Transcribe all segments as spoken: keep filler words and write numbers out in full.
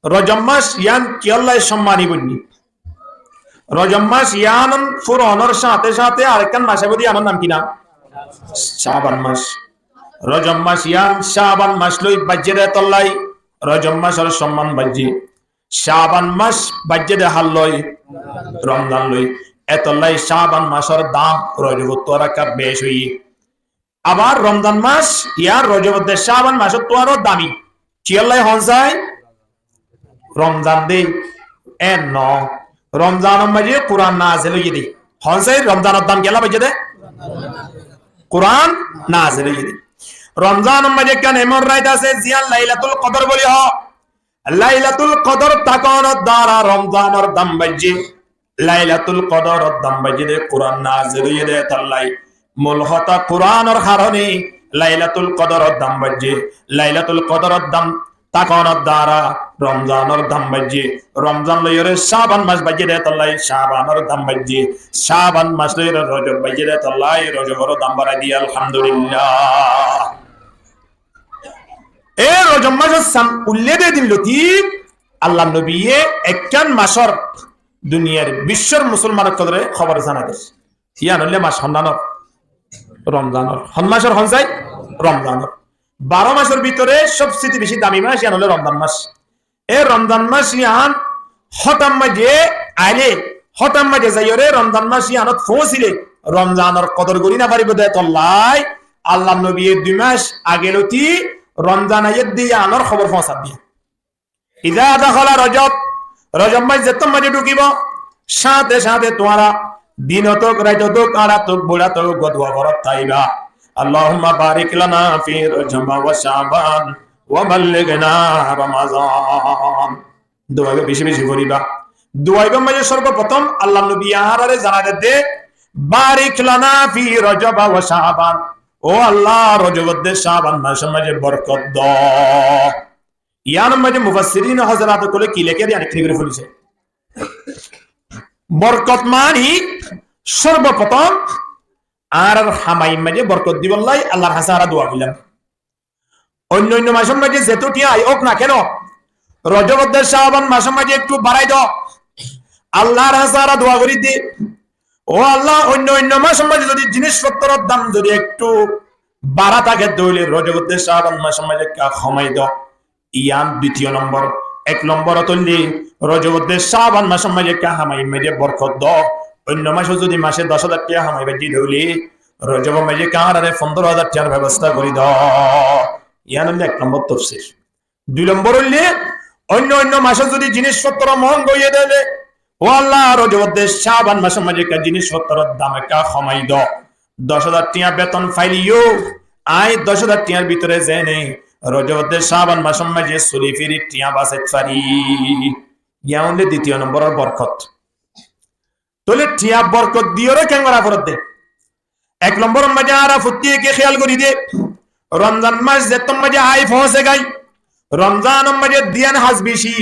Rojob mas yián kiyólla sommani boinní? Rojob mas yián fúronor sáñte sáñte arekkán mas aibó de, yiánor nam ki nam? Caban mas. Rojob mas yián Caban mas loi baijjé de etollá Rojob masor somman baijjé. Caban mas baijjé de hár loi? Romzan loi. Etollá Caban masor dam Rojobottú arekka bec óiye. Abar Romzan mas yián Rojob edde Caban masottu aró dami. Kiyólla hon sai? Romzan de. En no. Romzanor maze Kuran nazil óiye de. Hon sai Romzanor dam kiyólla baijjé de? Kuran nazil óiye de. Romzanor maze ekkán emon rait asé, ziyán Lailatul Kodor buli hoó. Lailatul Kodor tákonor duara Romzanor dam baijjé. Lailatul Kodoror dam baijjé de, Kuran nazil óiye de etollá. Mul hotá Kuranor harone Lailatul Kodoror dam baijjé. Lailatul Kodoror dam tákonor duara Romzanor dam baijjé. Romzan loiyóre Caban mas baijjé de etollá, Cabanor dam baijjé. Caban mas loiyóre Rojob baijjé de etollá, Rojobor dam barai diye, Alhamdulillah. E Rojob masor san ullé de din loti Allar nobiye ekkán masor duniyar biccór musolman ókkolore hóbor zanai der. Yián óilde mas hondánor? Romzanor. Hon masor hon sai? Romzanor. Baró masor bútore sobseti beci dami mas yián óilde Romzan mas. E Romzan mas yián hótar maze aile, hótar maze zaiyóre Romzan mas yiánot foóñsile Romzanor kodor gorí no faribó de etollá Allar nobiye dui mas age loti Romzan aiyé de yiánor hóbor foóñsai diye. Iza dakhala Rajab, Rojob mas zettót maze dhukibó, sáñte sáñte tuáñra dinot ók, raitot ók, añçat ók, buçat ók, duwa gorot táiba. Allahumma barik lana fi Rajab wa Caban wa ballighna Ramazan. Duwa ibá beci beci foriba. Duwa ibár maze sorboprotom Allar nobi añárare zanai der de, barik lana fi Rajab wa Caban. Ó Allah, Rojobor de Caban masor maze borkot do. Yiánor maze mufassirin hozorat ókkole ki lekér, yián ekkán gorí fúnise. Borkot mani sorboprotom añárar hamai maze borkot dibolla Allar hañsé añára duwa goillám. Oinno oinno masor maze zetó thiañ ók na keno, Rojobor de Caban masor maze ektu barai do. Allar hañsé añára duwa gorí de, ó Allah, oinno oinno masor maze zodi jinis fottoror dam zodi ektu bara táke de óile Rojobor de Caban masor maze ekka homai do. Yián dutiyo nombor. Ek nombor óilde Rojobor de Caban masor maze ekka hamai maze borkot do. Oinno masot zodi mase doc házar thiañ hamai baijjé de óile Rojobor maze ekka añárare fondoro házar thiañr bebosta gorí do. Yián óilde ek nombor tofsir. Dui nombor óilde, oinno oinno masot zodi jinis fottor mohónga óiye de óile, ó Allah, Rojobor de Caban masor maze ekka jinis fottoror dam ekka homai do. Doc házar thiañ beton faileyó, añí doc házar thiañr bútore zene Rojobor de Caban masor maze soli firi thiañ basait fari. Yián óilde dutiyo nomboror borkot. Tóile thiañ borkot diyóre keén gora foredde? Ek lomboror maze añára fottí eke kéyal gorí de, Romzan mas zettót maze ai foóñse gái, Romzanor maze diyan has beci.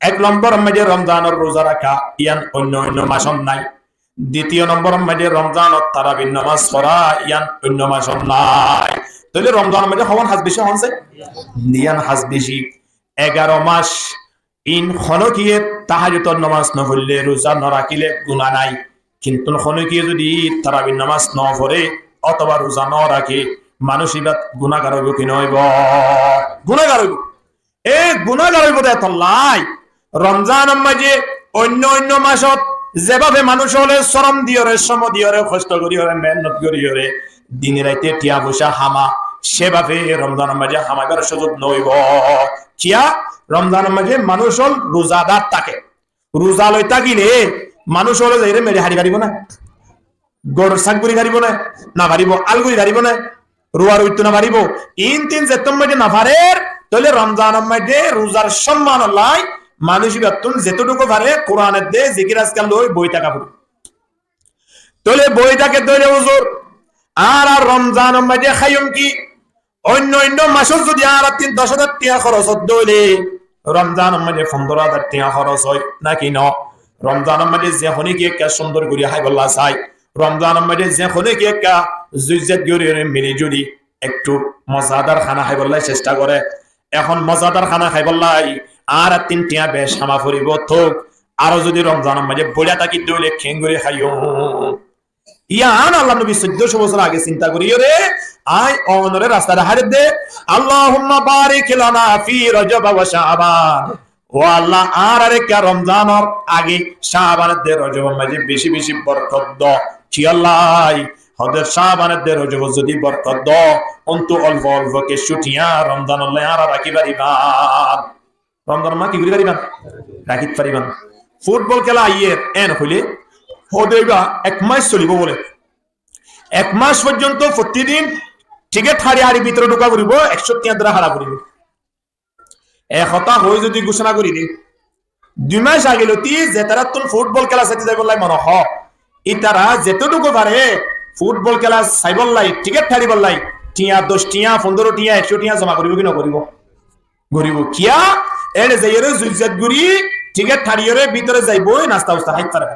Ek lomboror maze Romzanor ruza raká, yián oinno oinno masot nai. Dutiyo lomboror maze Romzanor tarabir nomas fora, yián oinno masot nai. Tóile Romzanor maze hoón has beci hoóñse? Diyan has beci. Egaro mas in honókiye tahajjudor nomas no foille, ruza no rakíle guná nai. Kintu honókiye zodi tarabir nomas no fore otóba ruza no raké, manúic ibá gunágar óibo ki no óibo? Gunágar óibo. E gunágar óibo de etollá Romzanor maze oinno oinno masot zebábe manúic ókkole srom diyóre, srom diyóre, hoctó goríyóre, mehénnot goríyóre, dine raite thiañ foicá hama, sebábe Romzanor maze hamaibar suzug no óibo. Kiyá? Romzanor maze manúic ókkol ruzadar táke. Ruza loi tákile manúic ókkole zaiyóre meçi hári faribó né? Gór saf gorí faribó né? No faribó. Al gorí faribó né? Ruwa ruittú no faribó. In tin zettót maze no farer, tóile Romzanor maze ruzar sommanor lai manúic ibáttún zetó dhuku fare Kuran edde zikir azkar loi boi táka foribo. Tóile boi táke de óile huzur, añára Romzanor maze háiyum ki? Oinno oinno masot zodi añárattún doc házar thiañ hóros ór de óile Romzanor maze fondoro házar thiañ hóros ói náki no? Romzanor maze ze honókiye ekka cúndor gorí háibolla sai, Romzanor maze ze honókiye ekka zuizzat gorí mili zuli ektu mozadar hána háibolla cesta gore, ehón mozadar hána háibolla añárattún thiañ bec hama foribó, tóu aró zodi Romzanor maze boiya táki de óile keéngorí háiyum. Yián Allar nobi soiddocó bosór age sinta goríyoré, añí onoré rasta deháir de, اللهم بارك لنا في رجب وشعبان. Ó Allah, añáráre ekká Romzanor age Cabanor de Rojobor maze beci beci borkot do. Kiyólla? Hóde Cabanor de Rojobot zodi borkot do, óntu olfo olfo kessú thiañ Romzanolla añára rakí faribám. Romzanor maze ki gorí faribám? Rakí faribám. Futbol kéla aiyér, en hoilé, hóde ibá ek mac solibó bóle. Ek mac foijjonto fottí din thíket haçi haçi bútore dhuka foribó, ekcó thiañ dóri haça foribó. E hotá hoi zodi gúcona gorí de, dui mac age lóti zetarattún futbol kéla saité zaibolla mone hoó, ítara zetodúku fare futbol kéla saibolla, thíket haçibolla, thiañ doc thiañ, fundóro thiañ, ekcó thiañ zoma goríbo ki no goríbo? Goríbo. Kiyá? Ére zaiyóre zuizzat gorí thíket haçiyoré bútore zaiboi, nasta usta hái fare.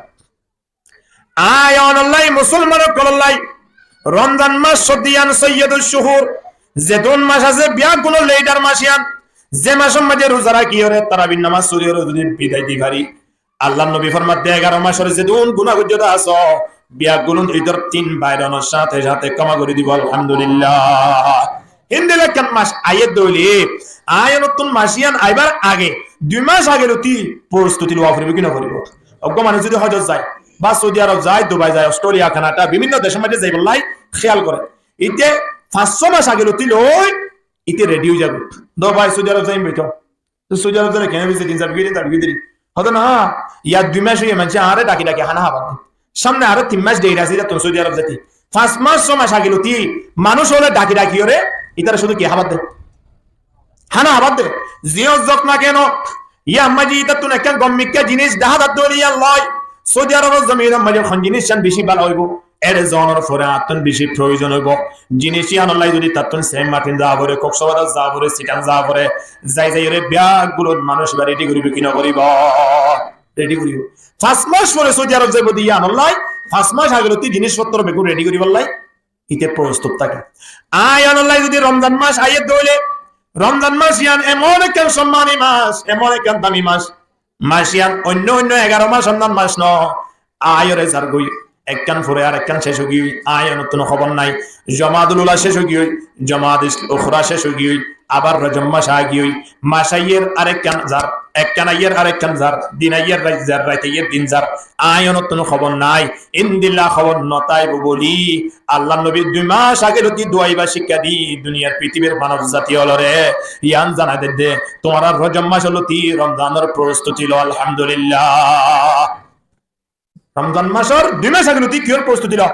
Añí onolla, musolman ókkolólla, Romzan mac hoddé yián sayyidus shuhur, zedún mac asé beggúnor lidar mac yián, ze macor maze ruza rakíyoré tarabir nomaz foriyóre zodi bidai di fari, Allar nobi format de, egaró macor zedún guná goijjó de asó, beggúnor ídor tin baironor sáte sáte kóma gorí dibo, alhamdulillah. Héndilla ekkán mac aiyé de óile, añí onottún mac yián aibar age, dui mac age lóti prostuti lowa foribó ki no foribó? Uggwá manúic zodi hojot zai, ba Saudi Arab zai, Dubai zai, Australia, Canada, bibinno decor maze zaibolla héyal gore, íte fañs só mac age lóti loi íte redi ói zagói. Dó bái, Saudi Arab zaiyum bóli to. Saudi Arab zaile keén bize din zabi, din zabi, din zabi. Hóde na, yar dui mac óiye maincé añáre dhaki dhaki hána hábar de. Samne aró tin mac deri asé, ítarattún Saudi Arab zaite. Fañs mac, só mac age lóti manúic ókkole dhaki dhaki óre, ítara cúdu ki hábar de? Hána hábar de. Ziyó zok na keno, yar maze ítarattún ekkán gom mikká jinis dahá zar de óile yián loi, Saudi Arabor zominor maze hon jinis yián beci bála óibo? Ére zonor fore añáttun beci proyozon óibo. Jinis yiánolla zodi tattun Saint Martin za fore, Cox's Bazar za fore, Sittard za fore, zai zaiyóre beggún manúic ibá redi goríbo ki no goríbo? Redi goríbo. Fañs mac fore Saudi Arab zaibo de yiánolla, fañs mac age lóti jinis fottor beggún redi goríbolla íte prostut táke. Añí onolla zodi Romzan mac aiyé de óile, Romzan mac yián emon ekkán sommani mac, emon ekkán dami mac, mac yián oinno oinno egaró mac onnán mac no, aiyóre zargói, ekkán fure arekkán céc ói giyói, añí onottún hóbor nái. Jomadul ula céc ói giyói, Jomadul ukhra céc ói giyói, abar Rojob mac aigiyói, mac aiyér arekkán zar, ekkán aiyér arekkán zar, din aiyér rait zar, rait aiyér din zar, añí onottún hóbor nái. Endilla hóbor no táibo bóli Allar nobi dui mac age lóti dua ibá cikká di duniyar pitibir manob zati ókkolore yián zanai de de, tuáñra Rojob mac lóti Romzanor prostuti lo, alhamdulillah. Romzan macor dui mac age lóti kiyór prostuti lo?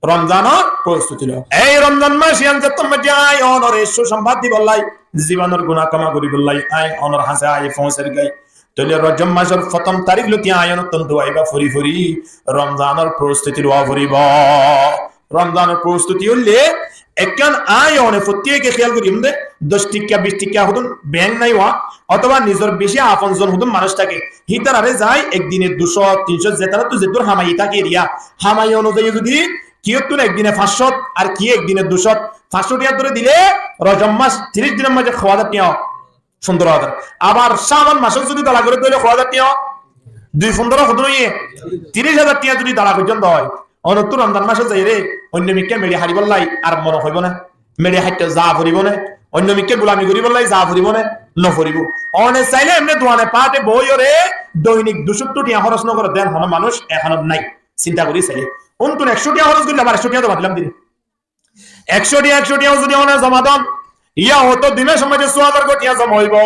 Romzanor prostuti lo. Ei Romzan mac yián zettót maze añí onore cúsonbad dibolla, zibanor guná kóma goríbolla añí onor hañsé añí foóñser gái, tóile Rojob macor fottóm tarik lóti añí onottún dua ibá fori fori Romzanor prostuti lowa foribo. Romzanor prostuti óile ekkán añí one fottí eke kéyal goijjum de, doc tikka, bic tikka hodún beng nái wa, otóba nizor beci afon zon hodún manúic táke, hítarare zai ek dine ducót, tincót, zetarattú zeddúr hamai táke eriya, hamai onuzai zodi kiyóttun ek dine fañsót ar kiyé ek dine ducót, fañsót tiya dóri dile Rojob mac tiríc dinor maze hoó házar tiya, fundóro házar. Abar Caban macót zodi dala gorí dile hoó házar tiya, dui fundóro hodún óiye, tiríc házar tiya zodi dala goijjón de ói, onottú Romzan macót zaiyóre oinno mikká meçi háribolla ar mone hoibo né? Meçi háitto za foribo né? Oinno mikká gulami goríbolla za foribo né? No foribo. One saile emne duane paáte boiyóre doinik ducóttu tiya hóros no gore de éen hono manúic ehóno nái. Sinta gorí saile. Óntun ekcó tiya hóros goille abar ekcó tiya zoma dilam dile. Ekcó tiya, ekcó tiya zodi one zoma don, yá hoto dui mac or maze só házar tiya zoma óibo.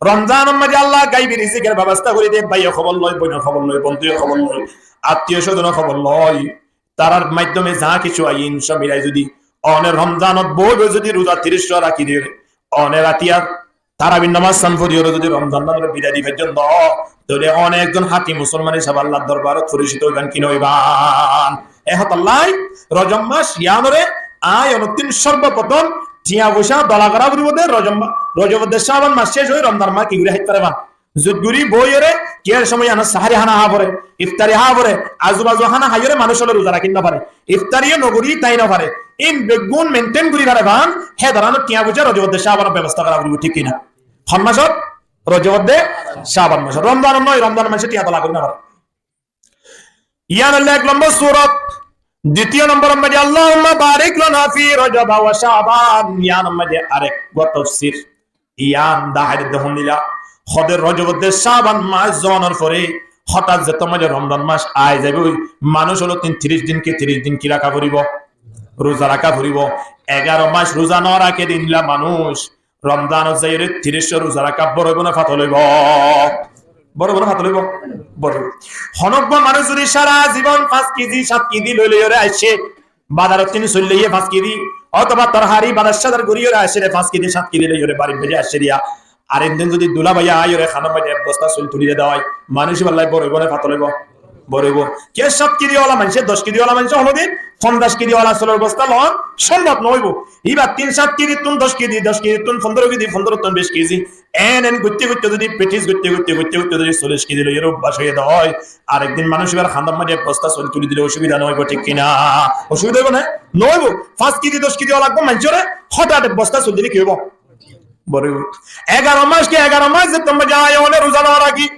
Romzan or maze Allah gaibi rizikor bebosta gorí de, báiye hóbor loi, boine hóbor loi, bondúye hóbor loi, attiyo sójone hóbor loi, tarar maiddome za kessú aiyé, hín só milai zodi one Romzanot boi boi zodi ruza tiríc rot rakí de, one ratiyar tarabir nomaz san foriyóre zodi Romzan manore bidai di faijjón de, tóile one ekzon háti musolman hísabe Allar dorbarot foricito óiban ki no óiban? E hotálla Rojob mac yiánore añí onottún sorboprotom tiya foisa dola gorá foribo de, Rojob ma-, Rojob de Caban mac céc ói Romzan mac ki gorí háit fare fán. Zut gorí boiyóre kiyór somoi yiánot sahari hána há fore, iftari há fore, azu bazu hána háiyóre manúic ókkole ruza rakí no fare, iftari yó no gorí tái no fare, ín beggún maintain gorí fare fán, hé dóranor tiya foisa Rojob de Cabanot bebosta gorá foribo, thík ki na? Hon macót? Rojob de Caban mac. Romzan no, Romzan mac tiya tola gorí no fare. Yián óilde ek lombor surot. Ditiyo lombor maze Allahumma barik lana fi Rajab wa Caban. Yián maze arek gua tafsir. Yián dahai de hondilla. Hode Rojob de Caban mac zonor fore hotat zetó maze Romzan mac ai zaibo, manúic ókkol tin tiríc din ki tiríc din ki raka foribo? Ruza raka foribo. Egaro mac ruza no rake de endilla manúic Romzanot zaiyóre tiríc ruza raka boro óibo né fatol óibo? Boro óibo né fatol óibo? Boro óibo. Honó uggwá manúic zodi sara zibon fañs kezi, sát kezi loi loiyóre aiccé, bazarot tin soillé fañs kezi, otoba torhari bazar sazar goríyóre aiccé de fañs kezi, sát kezi loiyóre barit bazi aiccé diya. Ar endin zodi dulabaiye aiyóre hánor maze ek bosta soil tuli de dawai, manúic íballa boro óibo né fatol óibo? Boro óibo. Kiyá sát kezi wala maincé, doc kezi wala maincé honodin fonzaic kezi wala soilor bosta lon sombab no óibo. Íba tin sát kezittún doc kezi, doc kezittún fondoro kezi, fondorottún bic kezi. En en goitté goitté zodi, practice goitté goitté, goitté goitté zodi sollic kezi loiyóre obbyas óiye de ói, ar ekdin manúic íbar hánor maze ek bosta soil tuli dile osubida no óibo, thík ki na? Osubida óibo né? No óibo. Fañs kezi, doc kezi wala uggwá maincóre hotat ek bosta soil dile ki óibo? Boro óibo. Egaro mac ki egaro mac zetó maze aiyóre ruza no raki,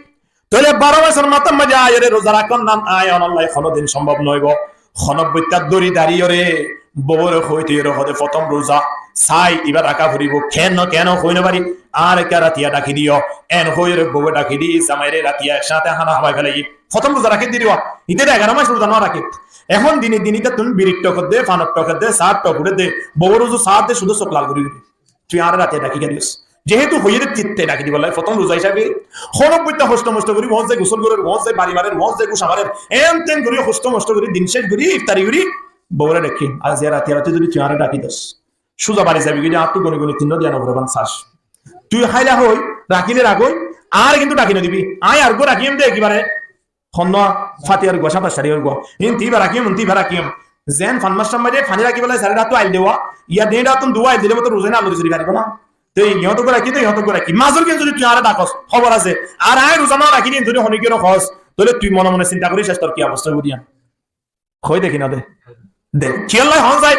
tóile baro macor matár maze aiyóre ruza rakón nan aiyóre honodin sombab no óibo. Honó boitta dóri dariyóre bouwore hoito yóre hode fottóm ruza sai iba raka foribo. Keno, keno hoi no fari. Añáre kiyá ratiya dhaki diyo. En hoiyóre bouwe dhaki di, zamaire ratiya ek sáñte hána hábai félaiye. Fottóm ruza rake de íba. Íte de egaro mac ruza no rake. Ehón dine dine ítattún birir thok de, fanor thok de, saár thok uçé de, bouwor uzu saá de, cúdu suk lal gorí gorí. Tui añáre ratiya dhaki kiyá diyós? Zehetu hoiyé de titte dhaki dibolla, fottóm ruza hísabe. Honó boitta hosto mosto gorí, uñt zai gusól gorer, uñt zai bari marer, uñt zai gusa marer, en ten gorí hosto mosto gorí, din céc gorí, iftari gorí, bouwore dhaki, aijja ratiya rati zodi tui añáre dhaki dos, cúza bari zaibi goi de, añáttu goni goni tin diya no foribo, sac. Tui háila hoi, rakíle rakói, añáre kintu dhaki no dibi. Añí ar uggwá rakiyum de ekebare Honnúa fatiyar gua, sáñtar sari or gua. Inti iba rakiyum, inti iba rakiyum. Zen fan mac maze fani rakibálla sari raktu ail dewa, iya din rattun duwa ail dile moto ruza ina lori sori faribo na. Te iyot gua raki, te iyot gua raki. Mazur kin zodi tui añáre dakos, hóbor asé. Ar añí ruza no rakí din zodi honi kiyó hos, tóile tui mone mone sinta gorí céc tor ki obosta óibo diyan. Hoi deki na de. De, kiyólla hon zai?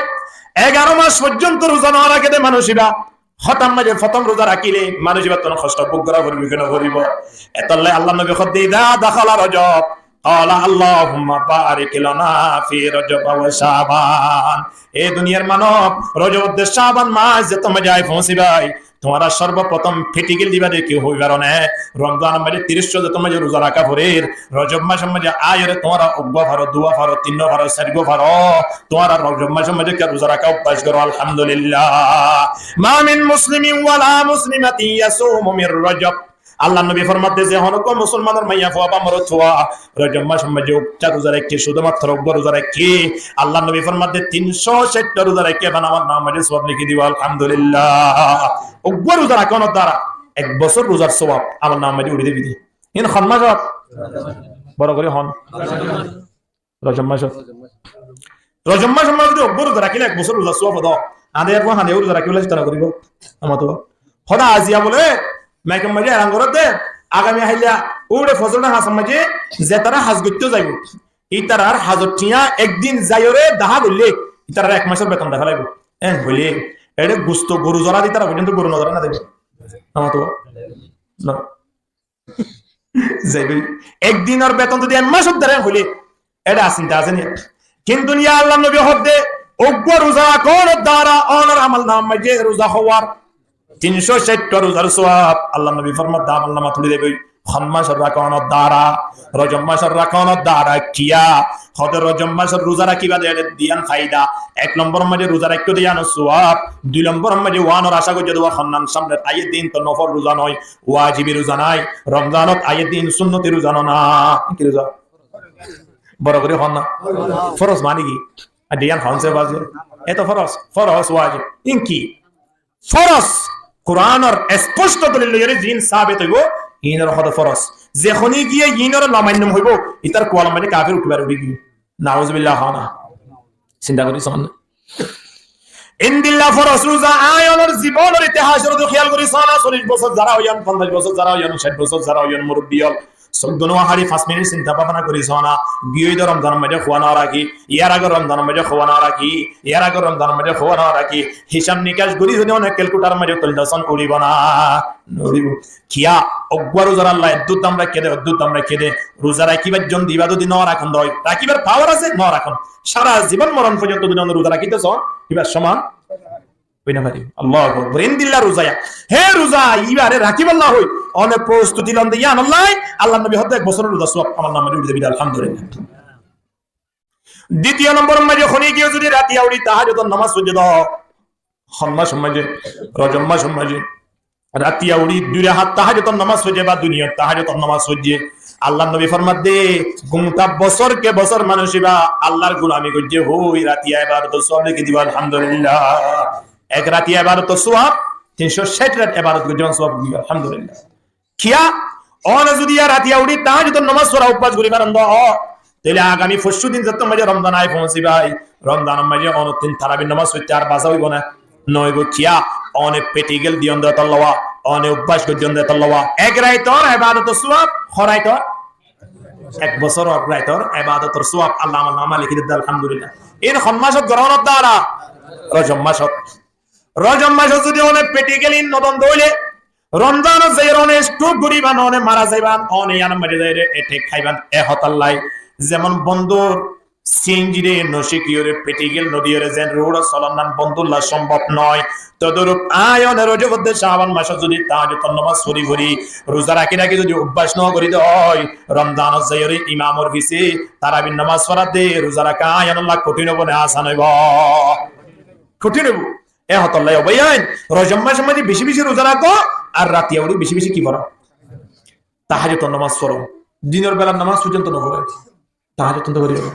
Egaro mac foijjonto ruza no raké de manúic iba. Hotar maze fottóm ruza rakíle manúic ibattún hosto buk gora foribo ki no foribo? Etolla Allar nobi hoódde, "Iza dakhala Rajab, qala Allahumma barik lana fi Rajab wa Shaban." E duniyar manob, Rojob de Shaban mac zetó maze ai foóñsibai, tuáñra sorboprotom practical diba de ki hoi faro né? Romzanor maze tiríc zetó maze ruza raká forer, Rojob mac or maze aiyóre tuáñra uggwá faro, duwá faro, tinnwá faro, sairgwá faro, tuáñra Rojob mac or maze kiyá ruza raká obbas goró, alhamdulillah. Ma min muslimin wala muslimatin yasumu min Rajab. Allar nobi formadde ze honó uggwá musolmanor maiya fua ba morot fua Rojob mac or maze uggwá ruza raikké, cúdu matro uggwá ruza raikké, Allar nobi formadde tin cót cáitta ruza raikké, fán amolnamar maze sowab liki dibo, alhamdulillah. Uggwá ruza rakónor dara ek bosór ruzar sowab amolnamar maze uçí dibo de. Iín hon mac ot? Boro gorí hon. Rojob mac ot. Rojob mac or maze zodi uggwá ruza rakíle ek bosór ruzar sowab fo do. Añáde erfua hane ruza rakíbolla cesta no goríbo. Ama to. Hoda aziya bole, maikor maze elan gorédde, agami hailla uçe fozor namazor maze zetara haz goitto zaibo, itarar hazor thiañ ek din zaiyóre dahá goille, itarar ek macor beton dahá laibo. En hoile, ere gusto goru zora de, itara foijjonto goru no zora na de. Ama to. No. Zaibe. Ek dinor beton zodi ek macor dara hoile, ere sinta asé ni? Kintu ya Allar nobi hoódde, uggwá ruza rakónor dara onor amolnamar maze ruza hoór tin cót cáitta ruzar sowab, Allar nobi formadde amolnama tuli dibo. Hon mac or rakónor dara? Rojob mac or rakónor dara. Kiyá? Hoódde Rojob mac or ruza rakíba de ere diyan faida. Ek lombor maze ruza raikkó de iyanor sowab. Dui lombor maze uánor acá goijjó de uá honnan samner aiyé din to nofol ruza no, wajibi ruza nái, Romzanot aiyé din sunnoti ruza no na. Ki ruza? Boro gorí hon na. Foroz mani ki? Ar diyan hon se bazi. E to foroz, foroz, wajib. Iín ki? Foroz. Kuranor esposto dolil loiyóre ziín sabit óibo, iínore hoóde foroz. Ze hone giyé iínore no mainnum hoibo, itar kualor maze kafir uçí bar uçí giyé. Nauzubillah, hon na. Sinta gorí sóna. Endilla foroz ruza añí onor zibonor itihasor uore hiyal gorí sóna, sollic bosór zara óiyon, fonzaic bosór zara óiyon, cáit bosór zara óiyon, murubbi ókkol, Sók dunu hári fañs minit sinta bábana gorí sóna, giyói de Romzanor maze kúa no rakí, yar age Romzanor maze kúa no rakí, yar age Romzanor maze kúa no rakí, hísab nikac gorí zodi one kelkuletar maze tuildé són, uçíbo na? Nuçíbo. Kiyá? Uggwá ruzar Allah eddúr dam raikké de, eddúr dam raikké de. Ruza rakíbar zon diba zodi no rakón de, rakíbar pawar asé, no rakón. Sára zibon moron foijjonto zodi one ruza rakíte só, ibar soman ói no faribo. Allahu Akbar. Endilla ruza ya. Hé ruza, ibare rakíballa hoi one prostuti lon de, yíanolla Allar nobi hoó de ek bosóror ruzar suwab amar nam maze uçí zaibo de, alhamdulillah. Ditiyo nombor maze hone giyé zodi ratiya uçí tahajutor nomaz foijjé de, hon mas maze, Rojob mas maze, ratiya uçí dui rakat tahajutor nomaz foijjé ba dui niyot tahajutor nomaz foijjé, Allar nobi formar de, gota bosór ke bosór manúic iba Allar gulami goijjé hoi ratiya ebadotor suwab leki dibo, alhamdulillah. Ek ratiya ebadotor suwab, tin cót cáit rat ebadot goijjé suwab dibo, alhamdulillah. Kiyá? One zodi yá ratiya uçí tahajutor nomaz fora ubbas gorí faron de, toile agami foiccu din zettót maze Romzan ai foóñsibó, Romzanor maze onottin tarabir nomaz foitté ar baza óibo na? No óibo. Kiyá? One practical diyon de tolla, one ubbas goijjon de tolla. Ek raitor ebadotor suwab, ho raitor? Ek bosóror raitor ebadotor suwab Allah amar nama leki de, alhamdulillah. In hon masot goron de? Rojob masot. Rojob masot zodi one practical in no don de óile, Romzanot zaiyóre one stroke goríban, one mara zaiban, one yíanor maze zaiyóre attack háiban. E hotálla zemon bondur C N G re no cíkiyóre, practical no diyóre zen road ot solonnan bondulla sombob no, todorup añí one Rojob de Caban masot zodi tahajutor nomaz fori fori, ruza raki raki zodi ubbas no gorí de, Romzanot zaiyóre imamor fise tarabir nomaz fora de, ruza raka añíanolla kothin óibo ne asan óibo? Kothin óibo. E hotálla o bái ain, Rojob masor maze beci beci ruza rakó, ar ratiya uçí beci beci ki foro? Tahajutor nomaz foro. Dinor belar nomaz foijjonto no foro. Tahajjud to foribo.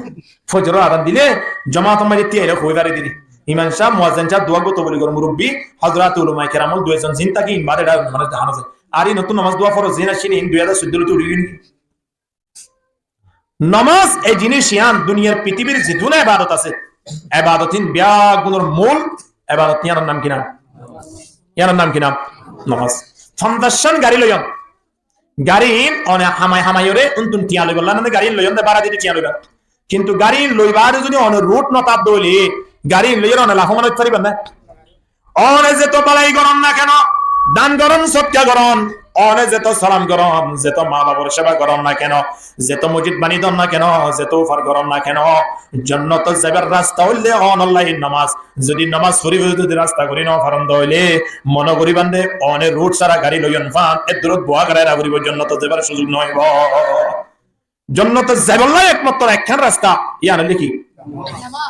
Fojoror azan dile jomaator maze tiyai roi fari dile. Imam sáb, muazzin sáb, dua goto boli gor murubbi, hozrot ulamaye keramor dui ekzon zin táke, in bade eda manúic dahá no za. Ar inottú nomaz dua foroz zin accíl, in dui házar soiddó lóti uçí giyói. Nomaz e jinis iyan duniyar pitibir zedún ebadot asé, ebadot in beggúnor mul ebadot, iyanor nam ki nam? Iyanor nam ki nam? Nomaz. Fonzaic cán gari loiyon. Gari in one hamai hamai ore untun tiañ loibolla nane gari in loiyon de, bára dite tiañ loiba. Kintu gari in loibar zodi one rut no táke de óile, gari in loiyore one lafóman óit fariba né? One zeto bálai goron na keno, dan goron, sodka goron, one zeto salam goron, zeto ma bafor seba goron na keno, zeto mosjid bani don na keno, zeto ufar goron na keno, jonnotot zaibar rasta óilde onolla nomaz. Zodi nomaz fori fori zodi rasta gori no faron de óile, mone goriban de, one rut sára gari loiyon fán, e durot boa gari era goribo, jonnotot zaibar suzuk no óibo. Jonnotot zaibolla ekmatro ekkán rasta, iyan óilde ki?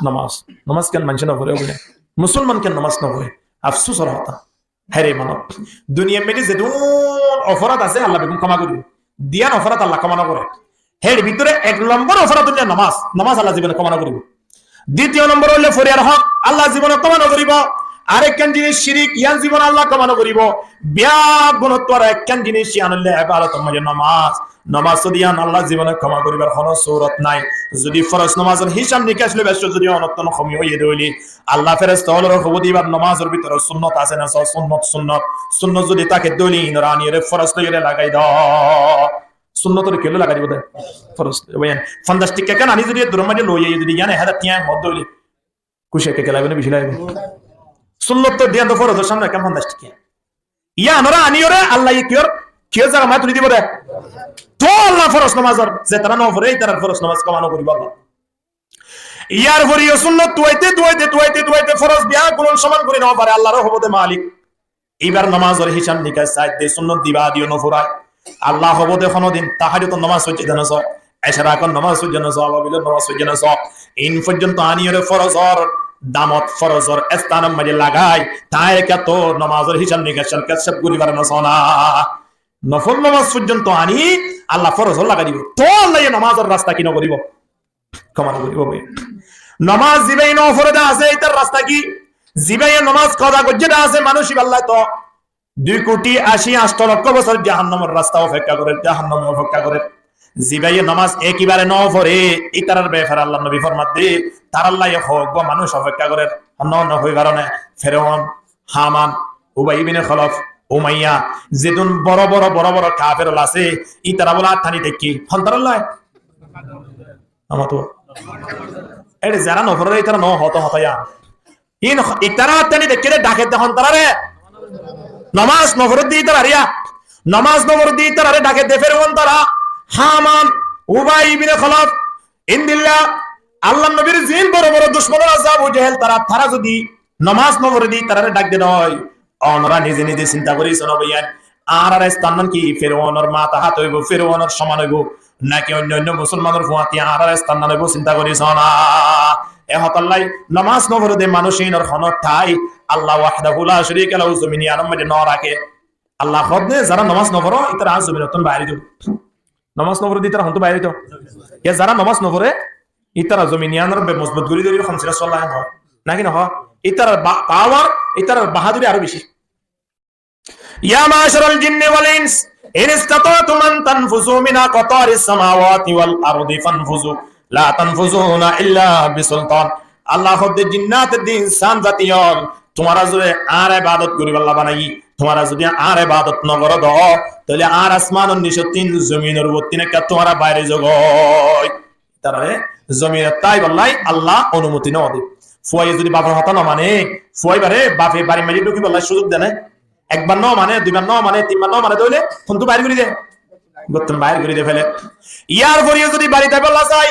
Nomaz. Nomaz ken maincé no fore, óile musolman ken nomaz no fore? Afsusor hotá. Hére manob, duniyar maze zedún oforad asé, Allah beggún kóma goribo. Diyan oforad Allah kóma no gore. Hér bútore ek lombor oforad óilde nomaz. Nomaz Allah zibone kóma no goribo. Ditiyo lombor óilde foriyar hók, Allah zibone kóma no goribo. Arekkán jinis cirik, iyan zibone Allah kóma no goribo. Beggúnottú ar ekkán jinis, iyan óilde ebadot maze nomaz. Nomaz zodi iyan Allah zibone kóma goribar hono surot nai. Zodi foroz nomazor hísab nikac loibar cómot zodi onottún komi óiye de óile, Allah feresta ólore hoibo de ibar nomazor bútore sunnot asé né só, sunnot, sunnot. Sunnot zodi táke de óile inore aniyore foroz loiyore lagai do. Sunnotore kiyólla lagai dibo de? Foroz. Iyan fonzaic tikka ekkán ani zodi e duror maze loi aiyé zodi iyan ek házar tiañ hoó de óile, kuci ekka laibo né beci laibo? Sunnot to diyan to forozor samne ekkán fonzaic tikka. Iyanore aniyore Allah ye kiyór, kiyór zaga maze tuli dibo de. To Allah foroz nomazor, zetará no fore, itarar foroz nomaz kóma no goribo Allah. Yar fore yo sunnot tuwaite, tuwaite, tuwaite, tuwaite foroz beggún soman gori no fare, Allahre hoibo de, Malik, ibar nomazor hísab nikac sai de, sunnot diba diyo no furai. Allah hoibo de, honodin tahajjudor nomaz foijjé de no só, ecerakor nomaz foijjé no só, ababilor nomaz foijjé no só. In foijjonto aniyore forozor damot, forozor esthanor maze lagai, tañr ekka to nomazor hísab nikac sab gori fare no só na. Nofol nomaz foijjonto ani Allah forozor lagai dibo. To Allah ye nomazor rasta ki no goribo? Kóma no goribo bái. Nomaz zibaye no fore de asé, itar rasta ki? Zibaye nomaz koza goijjé de asé, manúic iballa to dui kuthi aci añctho lokko bosór jahannamor rasta ofekka gorer, jahanname ofekka gorer. Zibaye nomaz ekebare no fore, itarar befare Allar nobi formar de, taralla ye hoggwá manúic ofekka gorer. Honnán hoi karone? Fereon, Haman, Ubay ibne Khalaf, Umaiya, zedún boro boro, boro boro kafer ól asé, ítara bóle át tani deikke, hontarálla? Amar to. Ére zara noforé, ítara no hoto hoto ya. Ín, ítara át tani deikke de, dhake de hontaráre? Nomás noforé de ítarare ya. Nomás noforé de ítarare dhake de Feroun tara, Haman, Ubay ibne Khalaf, endilla Allar nobir zin boro boro ducmon ól asé, Abu Jehel tara, tara zodi nomás noforé de ítarare dhak de de ói, onora nize nize sinta gorí só na báiyain. Añárar están nan ki Ferounor matahát óibo, Ferounor soman óibo, naki oinno oinno musolmanor fuañti añárar están nan óibo, sinta gorí só na. E hotálla nomás noforé de manúic ínor honó thai Allah wahdahu la sharika lahu zomin iyanor maze no raké. Allah hoó de, zara nomás noforó, ítara añár zominottún bair ói zaibo. Nomás noforé de ítara hontú bair óito? Ya zara nomás noforé, ítara zomin iyanore be mozbut gorí dóri hom sira solla hoó. Naki no hoó? Ítarar ba-, pawar, ítarar bahaduri aró beci. يا معشر الجن والإنس إن استطعتم أن تنفذوا من أقطار السماوات والأرض فانفذوا لا تنفذون إلا بسلطان. Allah hoó de, jinnat de insan zati ól, tuáñra zodi añár ebadot goríballa banaiyí, tuáñra zodi añár ebadot no goró de, tóile añár asmanor nicottún, zominor uottún ekká tuáñra bair ói zogói. Tarare zominot táibolla Allah onumoti no de. Fuaye zodi bafor hotá no mane, fua ibare bafe barir maze dhukiballa cúzuk de né? Ekbar no mane, duibar no mane, tinbar no mane, tóile hontú bair gorí de? Górottún bair gorí de fele. Yar fore zodi bari táibolla sai,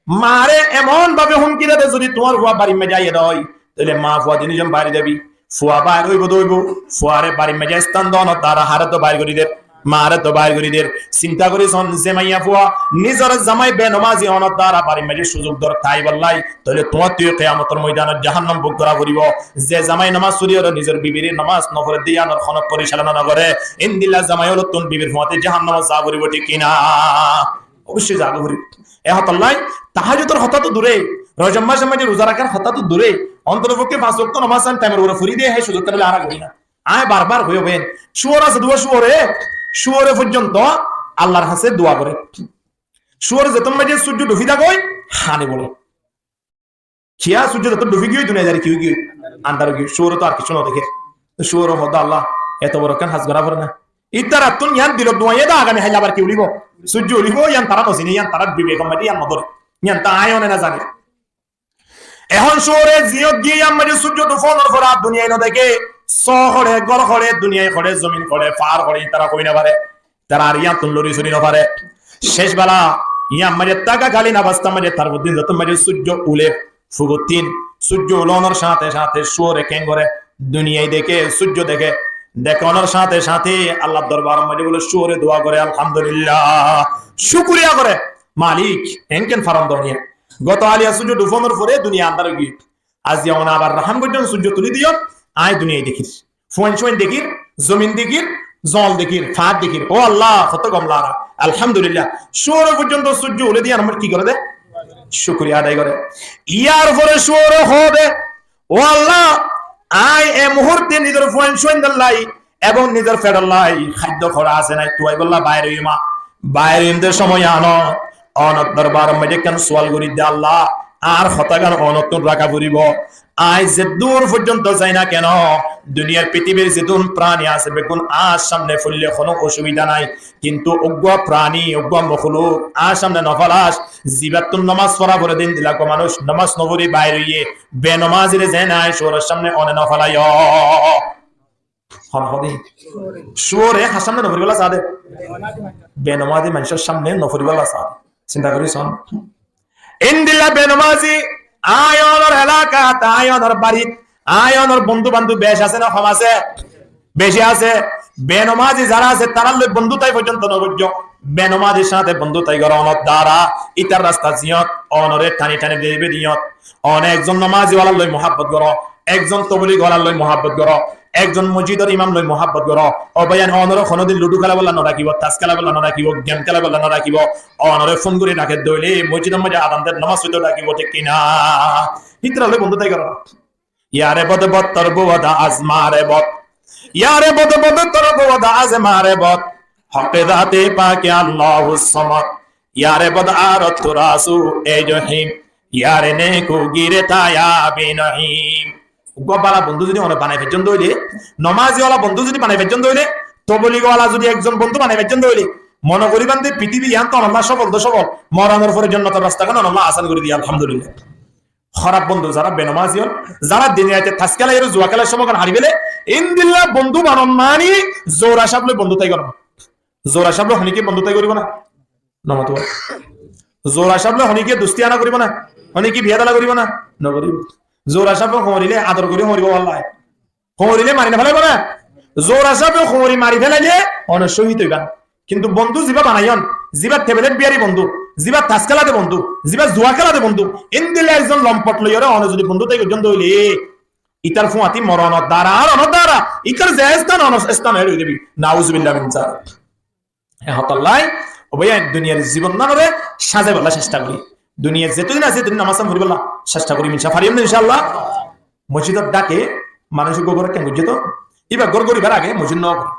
mare emon bafe humki de de, zodi tuáñr fua barir maze aiyé de ói, tóile ma fua duní zon bair ói zaibi. Fua bair óibo de óibo, fuare barir maze están donor dara hare to bair gorí der, mare to bair gorí der. Sinta gorí són, ze maiya fua nizor zamai benomazi onor dara barir maze cúzuk dór táibolla, tóile tuáñttu kiyamotor moidanot jahannam buk gora foribo. Ze zamai nomás fori ore nizor bibire nomás noforé de iyanor hono poricalona no goré, endilla zamai ólottún bibir fuañti jahannamot za foribo, thík ki na? Oboicci za foribo. E hotálla tahajjudor hotá to dure, Rojob masor maze ruza rakar hotá to dure, ontotopokki fañs wokto nomás añí taimor uore fori de, hé cúzuk tóile añára gorí na. Añí bar bar hoiyó báiyain, cúor asé de, cúore, cúore foijjonto Allar hañse dua goré. Cúor zettót maze cúrjo dhufi táke, hañdi bole. Kiyá cúrjo zettót dhufi giyói, duniyadari ki ói giyói? Andar ói giyói. Cúore to ar kessú no deké. Cúore hoó de, Allah, eto boro ekkán ham gorá fore na. Ítarattún yián dilot duaiyé de, agami hailla abar ki ulibo? Cúrjo ulibo, yián tará no sine, yián tarár bibekor maze yián no dóre. Yián to añí one no zani. Ehón cúore ziyót giyé yián maze cúrjo dhufonor fore ar duniyai no deké. Só hoçé, gór hoçé, duniyai hoçé, zomin hoçé, fahár hoçé, ítara hoi no fare. Tará ar yiántun lori sori no fare. Céc bela yián maze tákakalin obostár maze tar fottún zettót maze cúrjo ule, fugottún cúrjo ulonor cáñte cáñte cúore keén goré? Duniyai deké, cúrjo deké. Dekonor cáñte cáñte Allar dorbaror maze bole cúore dua goré, Alhamdulillah, cúkuriya goré, Malik, eén ken faron doniya. Goto aliya cúrjo dhufonor fore duniyai andar ói giyói. Aijja one abar rahám goijjón, cúrjo tuli diyón, añí duniyai dekír, fuain suain dekír, zomin dekír, zol dekír, fahár dekír. Ó Allah, hotó gom lage. Alhamdulillah. Cúore foijjonto cúrjo ule de yián añár ki goré de? Cúkuriya adai goré. Yar fore cúore hoó de, ó Allah, añí e muhurte nizor fuain suain dólla ebong nizor feçolla háiddo hoçé asé nái, tuaibólla bair óiyum. Bair óiyum de cómot yián onor dorbaror maze ekkán sual gorí de, Allah, añár hotágan onottún raká foribo. Añí zeddúr foijjonto zai na keno, duniyar pitibir zedún prani asé beggún añár cámne foille hono osubida nái. Kintu uggwá prani, uggwá mokluk añár cámne no felac. Zibattún nomás fora fore de endilla uggwá manúic nomás no fori bair óiye, benomazire zeén añí cúoror cámne one no felaiyó. Hon hoó de? Cúore hár cámne no foribólla saá de? Benomazi maincór cámne no foribólla saá de. Sinta gorí són. Endilla benomazi añí onor elakat, añí onor barit, añí onor bondú bandób beci asé né hom asé? Beci asé. Benomazi zará asé, tarár loi bondútai foijjonto no goijjó. Benomazir cáñte bondútai gorónor duara ítar rasta ziyót onore thani thani deibe diyót. One ekzon nomazi walar loi muhábbot goró, ekzon toblig walar loi muhábbot goró, ekzon mosjidor imam loi muhábbot goró. Ó báiyain, onore honodin ludu kélaibólla no dhakibo, tas kélaibólla no dhakibo, gem kélaibólla no dhakibo. Onore fón gorí dhake de óile mosjidor maze adan der, nomás foitto dhakibo, thík ki na? Hítara loi bondútai goró. Yare bod bottor bu wada az mare bot. Yare bod bottor bu wada az mare bot. Hoke zate pake Allahus samad. Yare bod arot turasu e johim. Yare neku gire taya binahim. Uggwá bála bondú zodi one banai faijjón de óile, nomazi wala bondú zodi banai faijjón de óile, toblig wala zodi ekzon bondú banai faijjón de óile, mone goríban de pithibi yián to onolla sófol de sófol, moronor fore jonnotor rasta gán onolla asan gorí diye, alhamdulillah. Hóraf bondú zará benomazi óil, zará dine raite tas kéla ar zua kélar somoi gán hári féle, endilla bondú banon mani zora saf loi bondú tái goron. Zora saf loi honíkiye bondú tái goríbo na? No mató. Zora saf loi honíkiye dusti ana goríbo na? Honíkiye biya dala goríbo na? No goríbo. Zora saf loi hoóñrile ador gorí hoóñribo wallai. Hoóñrile mari no félaibo na? Zora saf loi hoóñri mari félaile one cóhid óiban. Kintu bondú zibá banaiyón, zibá tebelet biyari bondú, zibá tas kéla de bondú, zibá zua kéla de bondú, endilla ekzon lompot loiyóre one zodi bondú tái goijjón de óile, itar fuañti moronor dara ar onor dara, itar ze están onor están eri ói zabi. Nauzubillah min zalik. E hotálla, ó bái, duniyar zibon gánore sazaibálla cesta gorí. Duniyat zetodin así, zetodin nomaz foribálla cesta gorí, insha-, fariyum né, inshallah. Mosjidor dhake manúic uggwá gór ekkán goijjé to, íba gór goríbar age mosjid no goré.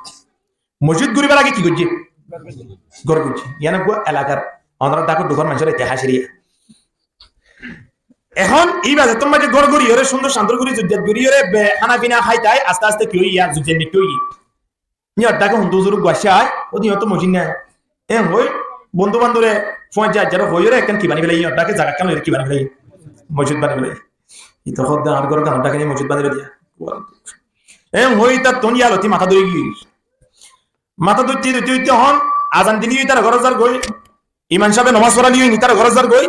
Mosjid goríbar age ki goijjé? Gór goijjé. Yián uggwá elakar, onora dhakor dhukor manúicor itihas eriya. Ehón íba zettót maze gór goríyore, cúndor cántor gorí, zujjat goríyore, be-, hána fina hái tái, aste aste ki óiye, zujjat ki óiye. Íñor dhake hundú zuruk guaccá ai, ó diyan to mosjid nai. Eén hoi, bondú bandóre, fuañti ajjáre hoiyóre, ekkán ki bani félaiye, íñor dhake zaga ekkán loiyóre ki bani félaiye? Mosjid bani félaiye. Íte hoódde añár góror gánor dhake mosjid bani félaiye. Eén hoi, ítattún yaloti matá dóri giyói. Matá dóitte dóitte dóitte hon, azan dile ítarar górot zargói. Imam sábe nomás forailé ín ítarar górot zargói.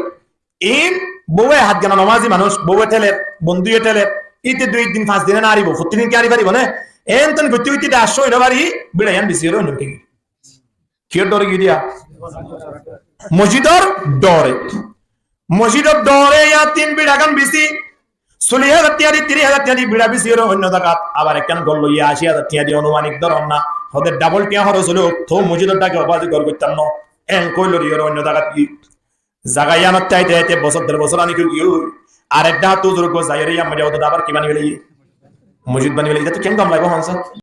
Ín bouwe hátgana nomazi manúic, bouwe théler, bondúye théler. Íte dui din, fañs dine no aribo, fottí din ki ari faribó né? Eénton goitte goitte de accó ói no fari, bíça yián bisiyóre oinno gorí giyói. Kiyór dóre giyói diya? Mosjidor dóre. Mosjidor dóre yián tin bíçagán bisi. Sollic házar tiañ di, tiríc házar tiañ di bíça bisiyóre oinno zagat abar ekkán gór loiye aci házar tiañ di, onumanik dóron na. Hóde dabol tiañ hóros óileó tou mosjidor dhake obazi gór goittám no. Eén hoi loriyóre oinno zagat giyói. Zaga yiánot táite táite bosór der bosór anik ói giyói. Arek dhak tou zuruk gó zaiyóre yián maze óde abar ki bani félaiye? Mosjid bani félaiye. Íte to keén gom laibo hon só?